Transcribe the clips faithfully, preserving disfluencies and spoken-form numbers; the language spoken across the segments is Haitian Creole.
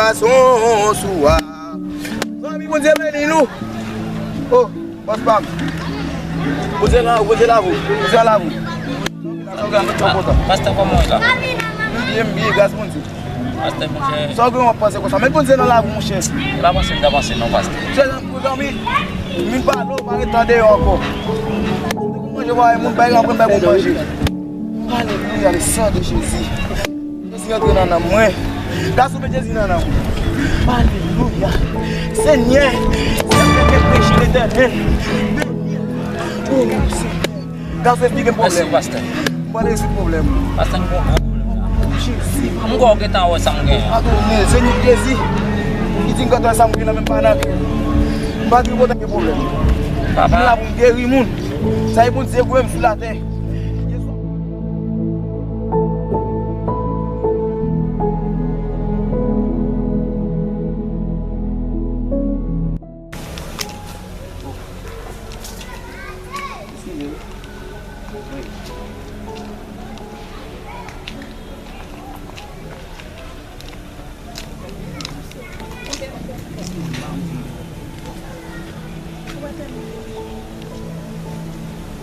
Gason sou a. Zanmi, Bondye beni nou. Oh, bòs pa m. Bondye la, Bondye la pou. Bondye la pou. Sa w gen, nou kontan. Pastè, kòman w ye la? M byen, m byen, gras Bondye. Pastè, monchè. Sa w gen w ap panse konsa? Met Bondye nan lavi w, monchè. E pa panse m ta panse non, pastè. Monchè, zanmi, m vin pale w, pa ret tan deyò ankò. Manje, w a wè moun bay ranpwen bay moun manje. Alelouya, le sang de Jésus. Jezi rantre nan nanm mwen. Gason, met Jezi nan nanm mwen. Alelouya. Senyè, sa fè kèk peche, Letènèl. Beni. Oh, Senyè. Gason, esplike m pwoblèm. Mèsi, pastè. M pral rezoud pwoblèm. Pastè, m gon gwo pwoblèm la. Jezi. M kwè w gentan wè sa m genyen. Padone, Senyè Jezi. Li di m gentan wè sa m genyen la, men m pa nan kè. M pa di w gentan gen pwoblèm. Papa. M la pou m geri moun. Sa e Bondye voye m sou latè.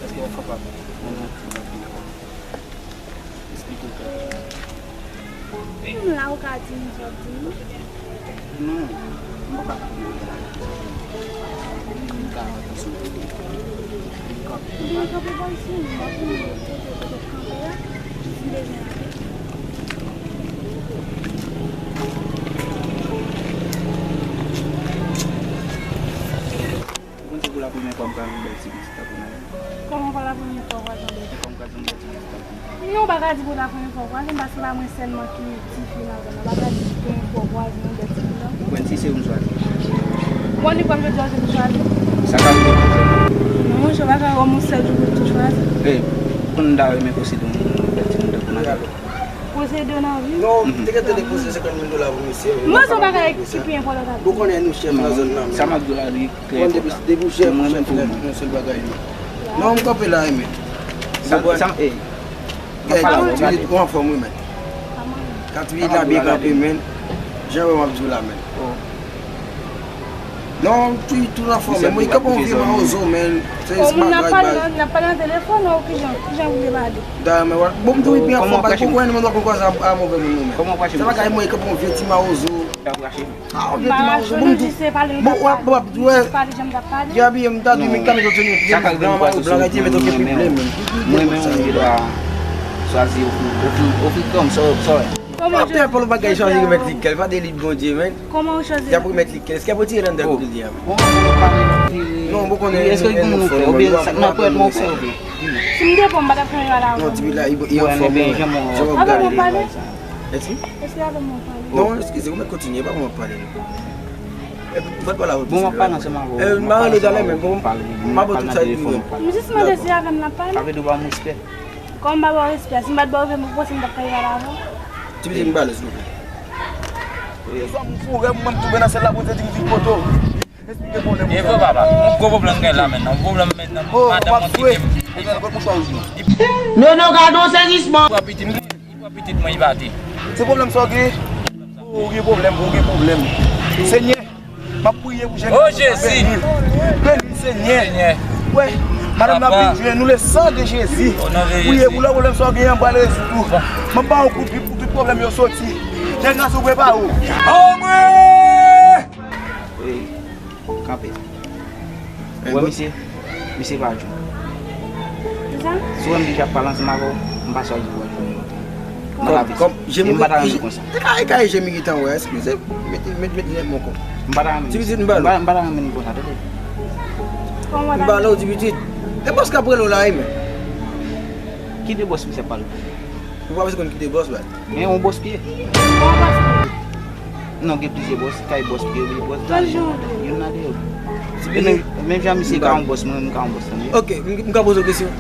Èske w kapab? Esplike w. Menm la ou ka di m sa w di m. Non, m pa ka koute w la. M ka avanse w kote. M ka koute w. Mwen kanpe bò isi, m ap vin kote kote kanpe a. M bezwen ale. Ou konn se pou la premyè fwa m kwaze yon bèl ti pitit tankou nou. Kòman pou la premyè fwa w kwaze yon bèl ti pitit tankou nou? Non, w pa ka di pou la premyè fwa w kwaze m, paske se pa mwen sèlman ki tifi nan zòn nan. W pa ka di premyè fwa w kwaze yon bèl tifi tankou. Ou konn si se ou m chwazi. Bon, li konn jodi a se pou chwazi. Sa ka rive. Non, monchè, w pa ka wè m yon sèl jou pou tou chwazi. Ey, ou konn m ta renmen posede yon bèl timoun tankou nou. Posede w nan vi? Non, te gentan depoze senkant mil dola pou misye. Mwen se yon bagay ki pi enpòtan. Ou konnen nou chèf nan zòn nan. Sa m ap di w la, li klè. Bon, depi, depi w chèf, ou chèf nèt, yon sèl bagay li. Non, m kanpe la, men. Sa, sa, ey. Ey, Katriyèt, ou anfòm, wi, men. Katriyèt la byen kanpe, men. Jan w wè m ap di w la, men. Non, tou, tou anfòm, men. Mwen, kanpe yon vye mawozo, men. Se bagay, baz. N ap pale nan telefòn, ou kijan, kijan w vle pale? Dayè, men, bon, m tou pi anfòm, pa konprann, mwen, nou konn kwaze a, a move moun, nou, men. Sa bagay, mwen, kanpe yon vye ti mawozo. Ah, ok, ti mawozo. Bon, m tou. Bon, w ap, w ap, wè. Jan biye m ta di, men, ka met yon tenue byen blan, mayo blan, rete met yon kepi ble, men. Mwen menm, mwen dwa chwazi ofri, ofri, ofri kòm sa, sa. Apre, pa l bagay chanje remèt li kè l, pa de li Bondye, men. Kòman ou chwazi? Y ap remèt li kè l. Èske pou tire l anndan kote l ye a? Non, bon, konnen. Èske gen moun ou fè? Oubyen sa nan pwèt mwen ou fè, oubyen? Si m te pran, m pa t ap fè yon la. Non, tipi la, li anfòm, wi. Jan w ap gade. Èske avè mwen pale? Non, eskize, ou mèt kontinye, pa kòman pale. Bon, m ap pale ansanm avè w. M a rele w talè, men bon, m a ba w tout sa li gen. M jis mande si avè m l ap pale. Avè w pa m respè. Kòm m pa ba w respè, si m pa t ba w respè, m panse m t ap pale avè w. Ti pitit, m pale, silvouplè. Swa m foure, mwen m twouve nan syèl la, Bondye di m vin kote w. Esplike pwoblèm ou. E vre, papa, yon gwo pwoblèm gen la, men, yon pwoblèm, men, madanm mwen kite m. Nono, gade yon sezisman. Li pran pitit mwen, li pati. Se pwoblèm sa w gen? Ou gen pwoblèm, ou gen pwoblèm. Senyè, m ap priye pou jèn gason sa beni. Beni, Senyè. Wè, madanm nan ap vin jwenn nou, le sang de Jésus. Priye pou lè pwoblèm sa w gen an, m pral rezoud ou. M ap ba w kout pye pou tout pwoblèm yo soti. Jèn gason, prepare w. Anmwe! Kanpe. Ou wè misye? Misye pa djòl. Kisa? Si w wè m deja ap pale ansanm avè w, m pa chwazi pou w al jwenn yon lòt. Nan lavi sa. E m pa ta renmen konsa. E ka, e ka e je m gentan wè, eskize, mete, mete, mete nèt mwen kon. M pa ta renmen. Ti pitit, m pa, m pa ta renmen konsa, tande. M pale w, ti pitit. E bòs k ap rele w la, wi, men. Ki de bòs misye ap pale? Ou pa bezwen konn ki de bòs, baz. Men yon bòs pye. Yon bòs pye. Non, gen plizyè bòs, kay bòs pye, wi, bòs. Kèl jan w vle? Youn nan de yo. Menm, menm jan misye ka yon bòs, mwen menm m ka yon bòs tou, wi. Ok, m, m ka poze w kesyon?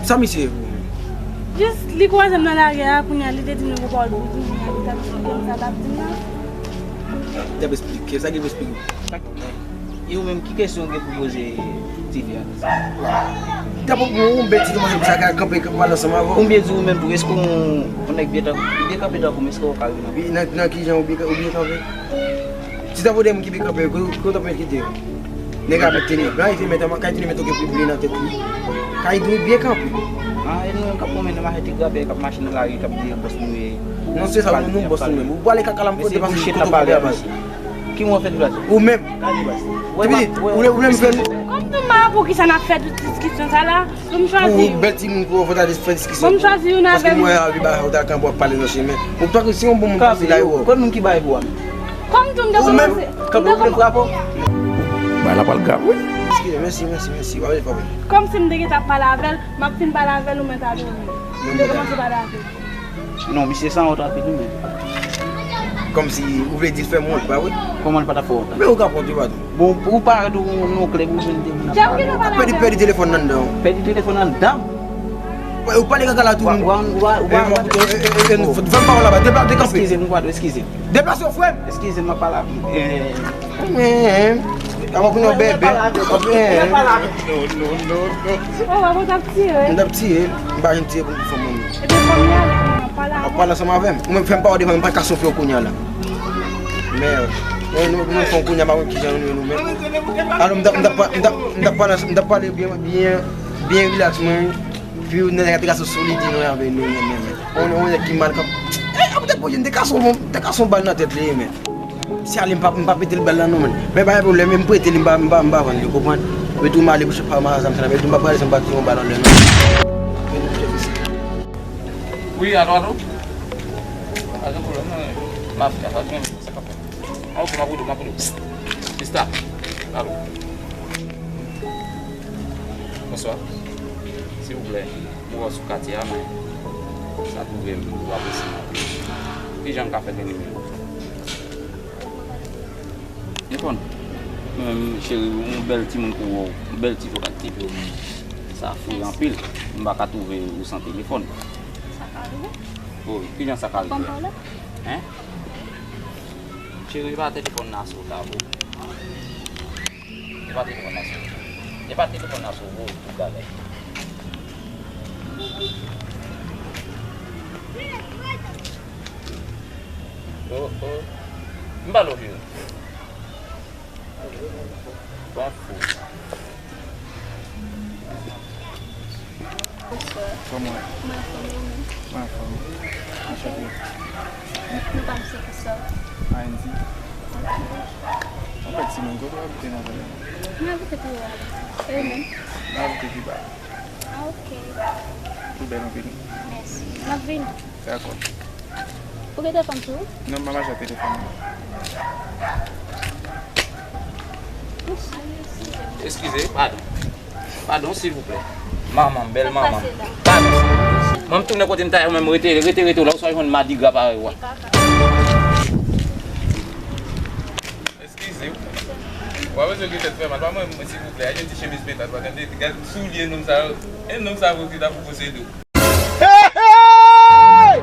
Sa misye ye pou ou? Jis li kwaze m nan lari a, kounye a li te di m li gon pawòl pou di m, kounye a li t ap esplike m sa l ap di m nan. Li t ap esplike, sa ki pou esplike? E ou menm, ki kesyon w gen pou poze ti fi a konsa? Tanpri, yon bèl ti demwazèl konsa ka kanpe, kanpe pale ansanm avè w. Konbyen di ou menm tou, èske yon, yon nèg byen tankou, byen kanpe tankou m, èske w ka rive nan? Wi, nan, nan ki jan ou byen, ou byen kanpe? Si tanpri de moun ki byen kanpe, ke, ke w tanpri kite yo. Nèg la met teniblan, li te met, kay teniblan tou gen pli ble nan tèt li. Kay dwe byen kanpe. Ah, e nou menm k ap pwomennen mache ti grapè, k ap mache nan lari, k ap di bòs nou ye. Non, se sa, nou, nou bòs nou menm. Ou pale kaka la, m fout depase kote w pale a, baz. Ki mwen fè deplase? Ou menm. Gade, baz. Ti pitit, ou lè, ou lè m fè nou. Kòm nou ma pou kisa n ap fè tout diskisyon sa la, pou m chwazi yon. Ou bèl timoun pou w fè dis-, fè diskisyon. Pou m chwazi youn avè m. Paske mwen anvi ba ou ta kanpe w ap pale nan chemen. Ou pa si yon bon moun pase la, yo. Kòm moun ki bay pou a. Kòm tou m te kòmanse. Kanpe ou vle frape w. Bagay la pral grav, wi. Eskize, mèsi, mèsi, mèsi. W ap pale. Kòm si m te gentan ap pale avè l, m ap fin pale avè l, ou mèt al dòmi. M te kòmanse pale avè l. Non, misye sanwont anpil, wi, men. Kòmsi ou vle di l fè m wont, pa vre? Kòman l pa t ap fè wont? Men ou ka fè wont, wi, patwon. Bon, ou parèt ou nan yon klèb, ou jwenn de moun ap pale. Pèdi, pèdi telefòn nan anndan. Pèdi telefòn anndan? Ou pale kaka la tou. Ou pa, ou pa, ou pa, ou pa. Fè m pawòl la, deplase, dekanpe. Eskize m, patwon, eskize. Deplase w, frè m. Eskize m, m ap pale avè w. Eh, eh, eh. Avan pou nou bèbè. Eh, eh. Non, non, non, non. Oh, avan w t ap tire. M t ap tire. M pa janm tire pou fanm moun. Epi fanm nan, m ap pale avè w. M ap pale ansanm avè m. Ou menm fè m pawòl devan m, m pa ka soufle w kounye a la. Men, eh, nou, nou fè w kounye a, m pa konn kijan nou ye nou menm. Alò, m t ap, m t ap pa-, m t ap, m t ap pale, m t ap pale byen, byen, byen rilaks, mwen. Pi ou nèg la te ka sou solide, nou avè nou, men, men, men. On, on nèg ki mal kap. Eh, ap tèt pwoje, m te kase yon, m te kase yon bal nan tèt li, men. Si ale, m pa, m pa pete l bal la non, men. Men pa gen pwoblèm, m prete li, m pa, m pa, m pa vann li, ou konprann? Mete w m ale pou chèf pa ma zam sa la, mete w m pa prale san m pa tire yon bal anlè non. Wi, alo, alo? Pa gen pwoblèm, non, men. Mafya, pa gen, sa k ap fèt? Ah, ok, m ap rele w, m ap rele w. Sista, alo. Bonswa. Silvouplè, m wè w sou katye a, men sa twouve m, m twò apresye w anpil. Kijan m ka fè gen nimewo w? Telefòn. Men, cheri, yon bèl timoun pou wè w, yon bèl ti fo ak ti pye w menm. Sa fre anpil. M pa ka twouve ou san telefòn. Sa ka rive. Oh, kijan sa ka rive? Ban m pale. Hein? Cheri, pa telefòn nan sou tabou. E pa telefòn nan sou. E pa telefòn nan sou ou, tout bagay. Oh, oh. M pa love you. Bon fou. Bonswa. Kòman w ye? Mwen anfòm, ou menm? Mwen anfòm. Anchante. Nou pa misye ki sòt. A N D. Anchante. Yon bèl timoun, kote w abite nan zòn nan? Mwen abite pi wo a la. E ou menm? Mwen abite pi ba. Ah, ok. Ou bèl anpil. Mèsi. M ap vini. Dakò. Ou gen telefòn sou ou? Non, m pa mache ak telefòn mwen. Eskize, padon. Padon, silvouplè. Manman m, bèl manman m. Padon. Mwen, m tounen kote m ta ye, mwen, m rete, rete, rete w la, ou swa jwenn madigra parèy ou a. Eskize w. W a bezwen gen tèt fè mal. Pa mwen, mwen, silvouplè. Achte yon ti chemiz pentad, pa tande. Gad soulye nonm sa yo. E nonm sa yo ki ta pou posede w. Hey, hey!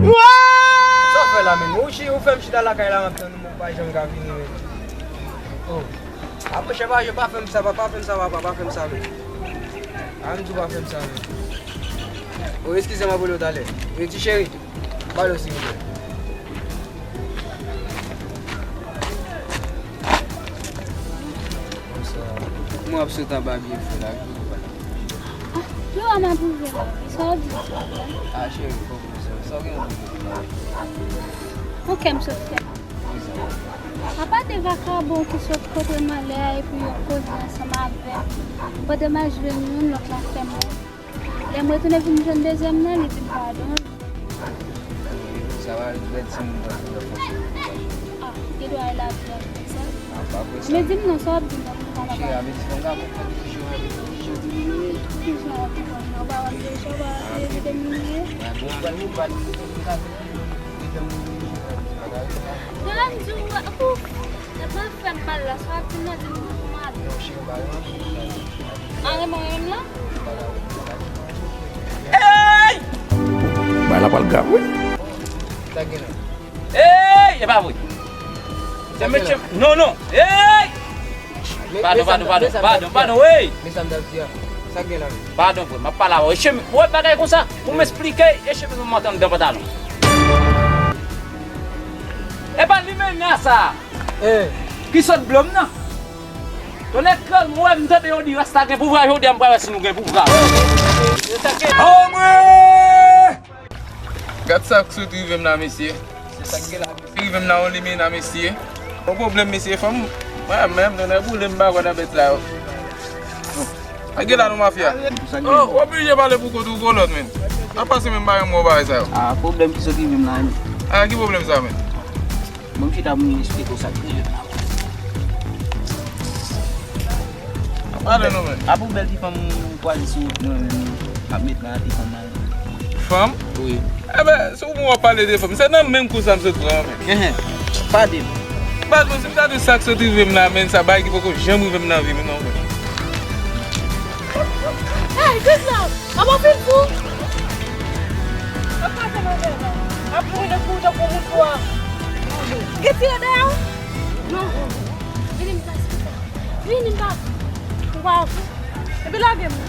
Sa w fè la menm? Ou chi-, ou fè m chita lakay la, m ap tann ou, men ou pa janm ka vini menm. Oh. Apre, chè pa, pa fè m sa, pa, pa fè m sa, papa, pa fè m sa menm. A, m di w pa fè m sa menm. Oh, eskize m, ap rele w talè. Wi, ti cheri. Balo, silvouplè. Bonswa. Mwen ap sot anba byen fre la, ki ou pral? Ah, yo a m ap ouvè la. Sa w di? Ah, cheri, fòk ou sa. Sa w gen pou di la? Ok, m sot fè. Apa de vakabon ki sot kote m anlè a epi yo koze ansanm avè m. Pandan m al jwenn youn, lòt la fè m wont. Lè m retounen vin jwenn dezyèm nan, li di m padon. Sa va, lè timoun nan fè fòs. Ah, gen dwa e lavi a konsa. Ah, pa vre sa. Men di m non, sa w ap di m nan, m pa kapab. Cheri, a vle di fò m ka konprann kijan, a vle di kijan. Kijan w ap konprann nan, ou pa wè m deja, ou pa wè m deja. Ah, bon, ou pral, ou pral, ou pral, ou pral. Lè m di w, ou, lè m ap fè m mal la, sa w ap di m nan, di m pou m ale. Mare mwen menm lan. Ey! Bagay la pral grav, wi. Ey! E pa vre. Se metye. Non, non. Ey! Padon, padon, padon, padon, padon, ey! Men sa m t ap di a. Sa k gen la menm? Padon, frè, m ap pale avè w. E chemi-, w wè bagay konsa? Pou m esplike, e chemiz mwen mante anndan pantalon. E pa limena sa. Eh. Ki sot blòm nan? Tonnè kran, m wè, m tande yo di rasta gen pouvwa, jodi a m pral wè si nou gen pouvwa. Anmwe! Gad sa k sot rive m la, mesye. Se sa k gen la. Rive m nan yon limena, mesye. Yon pwoblèm, mesye, fanm. Mwen menm, tonnè boule m pa kwè nan bèt la. Sa k gen la, non, mafya? Oh, w oblije pale pou kont ou, kolòn, menm. Apa se menm bagay m wè w bagay sa yo. Ah, pwoblèm ki sot rive m la, menm. Ah, ki pwoblèm sa, menm? Bon, m chita pou m esplike w sa k rive m la. Pale non, men. A pou bèl ti fanm ou kwaze sou wout mwen menm, m ap met nan ti fanm nan. Fanm? Wi. Enben, si w wè w ap pale de fanm, se nan menm kou sa m sot pran an, men. Enhen. Pale m. Baz, mwen, si m ta di w sa k sot rive m la, men, sa bagay ki poko janm rive m nan vi m, non, men. Hey, Krisla! Apa w fin fou? Ap pase nan tè la. Ap mouri de fou tankou moun fou a. Gen tire dèyè w? Non. Vini m pa esplike. Vini m pa. Ou pa fou. Epi lage m.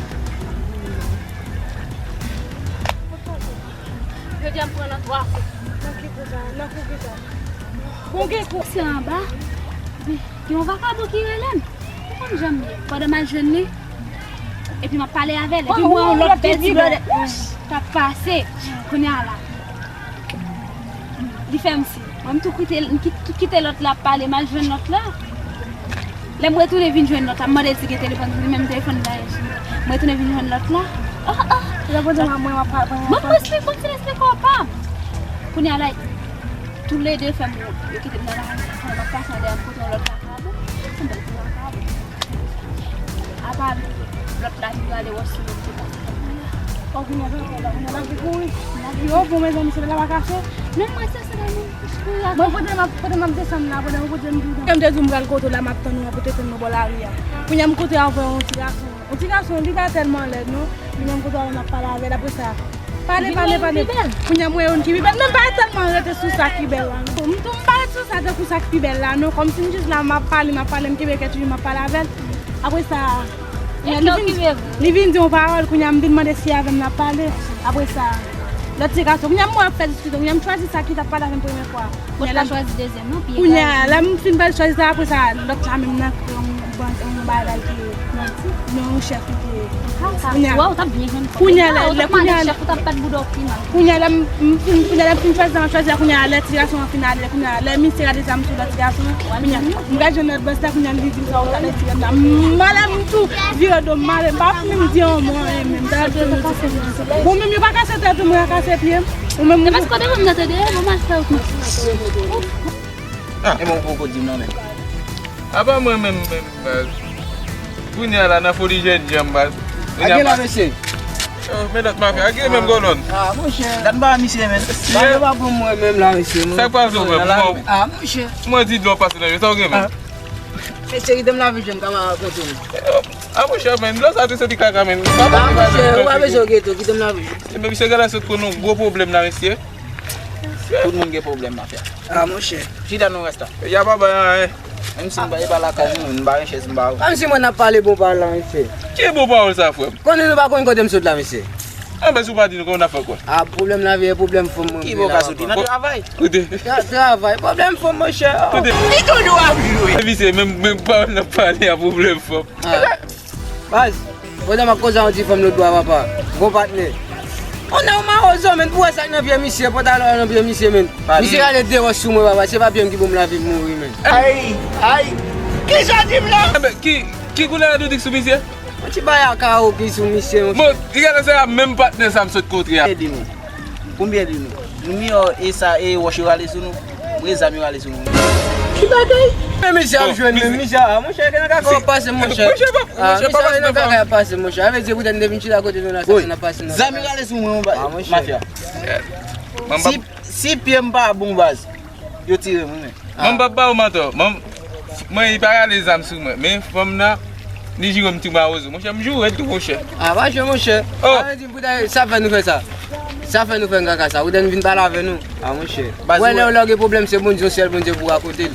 Jodi a m pran nan twa kou. Nan ki kou sa? Nan kou ki sa? Bon, gen kou. Se anba. Gen yon vakabon ki rele m. Ou konn jan m ye. Pandan m al jwenn li, epi m ap pale avè l, epi m wè yon lòt bèl ti blòdè k ap pase. Kounye a la, li fè m si. Mwen, m tou kite, m kit-, tou kite lòt la ap pale, m al jwenn lòt la. Lè m retounen vin jwenn lòt la, m mande l si gen telefòn, li menm telefòn li pa gen. M retounen vin jwenn lòt la. Oh, oh. Bon, mwen, mwen, mwen, mwen, mwen, mwen, mwen, mwen, mwen, mwen, mwen, Kounye a la, toulède fè m wont. Yo kite m nan lari, kounye a m ap pase andeyò, m kote yon lòt vakabon. Yon bèl ti vakabon. Apa lòt la, li prale wòch sou mwen, li te pase kounye a. Oh, kounye a, kounye a, kounye a, l ap kouri. Yo, bon, mezanmi, se la pa kache. Non, mwen, se, se la, non, kouri avè. Mwen, kote m ap, kote m ap desann la, kote, kote m di w, m te di w m pral kote w la, m ap tann ou an pou te tann mwen bò lari a. Kounye a, m kote avè yon ti gason. Yon ti gason, li pa tèlman lèd, non. Li menm kote w al, n ap pale avè l, apre sa. Pale, pale, pale. Kounye a, m wè youn ki pi bèl, men m pa tèlman rete sou sa ki bèl la, non. M tou, m pa ret sou sa tankou sa k pi bèl la, non. Kòmsi m jis la, m ap pale, m ap pale, m kenbe kè toujou, m ap pale avè l. Apre sa, kounye a, li vin, li vin di yon pawòl, kounye a, m vin mande si avè m l ap pale. Apre sa, lòt ti gason, kounye a, m wè ap fè diskisyon, kounye a, m chwazi sa ki t ap pale avè m premye fwa. Kounye a, lè m fin pral chwazi sa, apre sa, lòt la menm nan yon baz, yon bagay ki, nan yon chèf li te ye. Kounye a, kounye a, lè, lè, kounye a, kounye a, lè m, m fin, kounye a, lè m fin chwazi sa, m chwazi la, kounye a, lè ti gason an fin ale, kounye a, lè misye gade zam sou lòt ti gason an, kounye a, m gade jan lòt bòs la, kounye a, li di m sa, ou ta lè ti gason an. M ale, m tou vire do m ale, m pa menm di yon mo, anyen menm. Bon, menm yo pa kase tèt ou, mwen kase pye m. Ou menm, ou paske w te konn nan tande, bon, m al fè ou konn. Ah. E bon, ou poko di m non, menm. Apa mwen menm, menm, baz. Kounye a la, nan foli jènjan, baz. Kounye a gen la, mesye. Oh, men lòt mafya, gen menm kolòn. Ah, monchè. Dat m pa misye, menm. Ba yo pa bon mwen menm la, mesye. Sa k pase w menm? Ah, monchè. Mwen di dlo pase nan yo, sa w gen menm? Mesye, kite m lave je m, kama rakonte m. Ah, monchè, menm, dlo sa tou se ti kaka, menm. Ah, monchè, ou pa bezwen geto, kite m lave je m. Ebyen, misye genlè sot konn yon gwo pwoblèm la, mesye. Tout moun gen pwoblèm, mafya. Ah, monchè. Chita non rasta. Ya pa bay anyen. Menm si m pa, e pa lakay nou, m pa gen chèz, m pa. Kòmsi mwen n ap pale bon pawòl la, mesye. Ki bon pawòl sa, frè m? Konnen nou pa konn kote m sot la, mesye. Anben, si w pa di nou, kòman n ap fè kwè? Ah, pwoblèm lavi e pwoblèm fanm mwen. Ki bò ka soti? Nan travay. Kote? Nan travay. Pwoblèm fanm, monchè. Kote? Li toujou ap jwe. Epi se menm, menm pawòl n ap pale a, pwoblèm fanm. Ah. Baz, pandan m ap koze a yon ti fanm lòt bò a, papa. Gon patnè. On nèg mawozo, menn, pou wè sa k nan pye misye, pantalon nan pye misye, menn. Misye rale de wòch sou mwen, papa, se pa pye m ki pou m lave m mouri, menn. Ay, ay, kisa w di m la? Enben, ki, ki koulè a nou di k sou misye? Yon ti bay a kawo ki sou misye, monchè. Bon, li genlè se a menm patnè sa m sot kontre a. Ede nou. Konbyen de nou? Nou miyò e sa, e wòch yo rale sou nou. Mwen zam yo rale sou nou. Ki bagay? Men misye ap jwenn, men misye a, monchè, gen nan kaka ap pase, monchè. Monchè, pa, ah, monchè, pa misye pase nan kaka ap pase, monchè. A vle di, poutèt m te vin chita kote nou la, sa fè n ap pase nan kaka. Zam yo rale sou mwen, mafya. Si, si pye m pa bon, baz, yo tire m, wi, men. Mwen m p ap ba ou mantè. Mwen, mwen, li pa rale zam sou mwen. Men fanm nan, li joure m ti mawozo. Monchè, m joure l tou, monchè. Ah, pa jwe, monchè. Oh. Sa vle di, poutèt sa fè nou fè sa. Sa fè nou fè n kaka sa. Poutèt nou vin pale avè nou. Ah, monchè. Wè, lè w lè w gen pwoblèm, se Bondye, yon sèl Bondye pou rakonte l.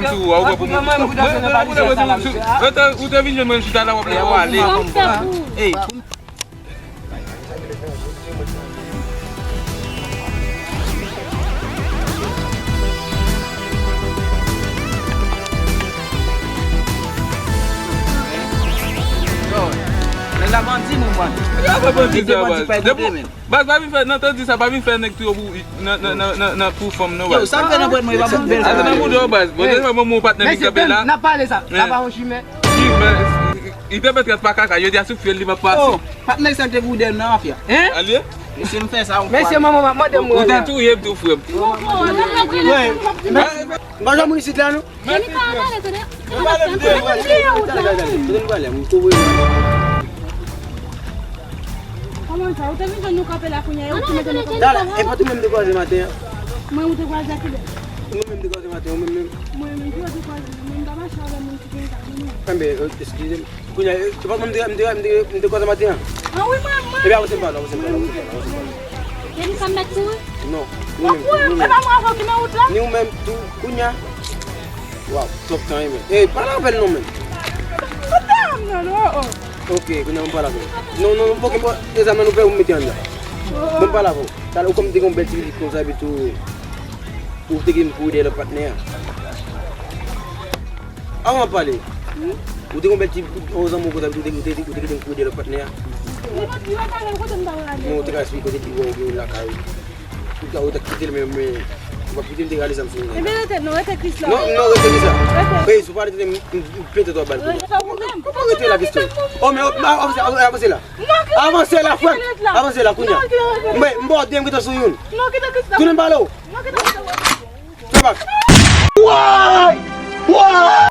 zam sou ou a, ou pran pou mwen. Mwen, mwen, mwen, mwen, mwen, mwen, mwen, mwen, mwen, ou te vin jwenn mwen chita la, w ap leve w ale. Ey, Nèg la bandi, mon bandi. Li te bandi, pa ekoute, men. Baz, pa vin fè, nan tan di sa, pa vin fè nèg tou yo pou, nan, nan, nan, nan, nan pou fanm, non, baz. Yo, sa m fè nan bwèt mwen, e pa pou bèl. Atè nan bouda w, baz. Bon, devan manman w patnè li kanpe la. N ap pale sa. Sa pa yon chimè. Chimè, li te mèt rès pa kaka, yo di a sou fyèl li p ap pase. Oh, patnè sa te pou dèyè nan afya. Hein? Alye? Mesye, m fè sa yon fwa. Mesye, manman m ap mande m. Ou ta touye m tou, frè m. Wi. M pa janm isit la, non. Jennifer, ale, tande. Mwen pale m de. Tande, tande, tande, tande, m tou voye. Kòman sa? Ou te vin jwenn nou kanpe la kounye a, ou te mete nou kanpe. Dale, e pa tou menm te kwaze maten an? Mwen, ou te kwaze ak kibè? Nou menm te kwaze maten, ou menm menm? Mwen menm, ki ou te kwaze? Mwen, m pa mache avè moun ki gen zam, non. Enben, eskize m. Kounye a, se pa mwen m te, m te, m te, m te kwaze maten an? Ah wi, mwen, mwen. Ebyen, avanse m pale, avanse m pale, avanse m pale, avanse m pale. Jennifer, m mèt kouri? Non, nou menm, nou menm. E pa mwen avè w ki nan wout la? Ni ou menm tou, kounye a. Waw, twòp tan, wi, men. Ey, pale avè l non, men. Kote m nan, non, oh, oh. Ok, kounye a, m pale avè w. Non, non, non, ok, bon, e zam nan nou fè, ou mete anndan. Oh, oh. Bon, m pale avè w. Talè, ou konn m te gen yon bèl ti vizit konsa, epi tou, ou te gen m kouri dèyè lòt patnè a. Avan m pale. Ou te gen yon bèl ti, yon zanmi w konsa, ou te, ou te, ou te kite m kouri dèyè lòt patnè a. Li pa t, li pa t ale, kote m ta pral ale? Non, ou te ka esplike kote li wè w gen lakay ou. Ou ta, ou ta kite l, men, men, ou pa kite m te rale zam sou ou. Ebyen, rete, non, rete Krisla. Non, non, rete Krisla. Rete. Ey, si w pa rete, m, m, m pete twa bal pou ou. Rete, sa ou menm. Kòman rete la, Krisla? Oh, men, oh, avanse, avanse la. Avanse la, frè m. Avanse la, kounye a. Mwen, m ba w de, m gentan sou youn. Non, kite Krisla. Tounen m pale w. Non, kite Krisla. Fè bak. Woy! Woy!